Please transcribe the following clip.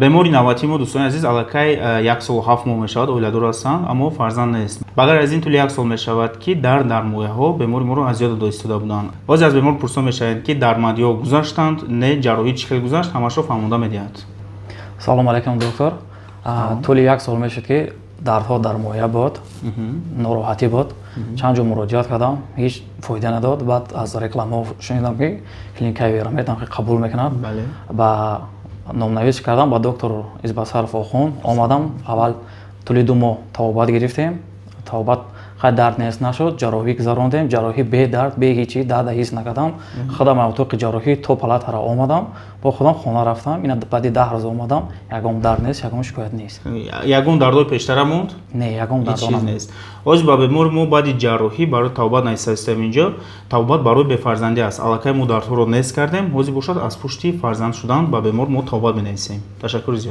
Бемори навбатии мо, дӯстони азиз, аллакай 1 солу 7 моҳ мешавад оиладор ҳастанд, аммо фарзанд нест. Ба ғайр аз ин, тӯли як сол мешавад, ки дар дармояҳо бемори моро азиёт дода истода буданд. Ҳозир аз бемор пурсон мешавем, ки дармадиҳо гузаштанд, не, ҷарроҳӣ чӣ хел гузашт, ҳамашро фаҳмонда медиҳад. Салом алайкум, доктор. Тӯли як сол мешуд, ки дардҳо дар моя буд, нороҳатӣ буд. Чанд ҷо муроҷиат кардам, ҳеҷ фоида надод. Баъд аз рекламаҳо шунидам, ки клиникаи Верамед қабул мекунад. Ба номнавис кардам, ба доктор Избасаров Охун омадам. Аввал тӯли 2 моҳ табобат гирифтем. Табобат хай дард нест нашуд, ҷарроҳӣ гузарондем. Ҷарроҳӣ бедард, бе ҳечи, дарда ҳис накардам. Худам аз утоқи ҷарроҳӣ то палатара омадам, бо худам хона рафтам. Ина баъди 10 рӯз омадам, ягон дард нест, ягон шикоят нест. Ягон дардҳои пештара монд? Не, ягон ҳеҷ чиз нест. Ҳозир ба бемори мо баъди ҷарроҳӣ барои табобат нависастем. Инҷо табобат барои бефарзандӣ аст. Аллакай мо дардҳоро нест кардем, ҳозир бошад, аз пушти фарзанд шудан ба бемор мо табобат менависем. Ташаккури зиёд.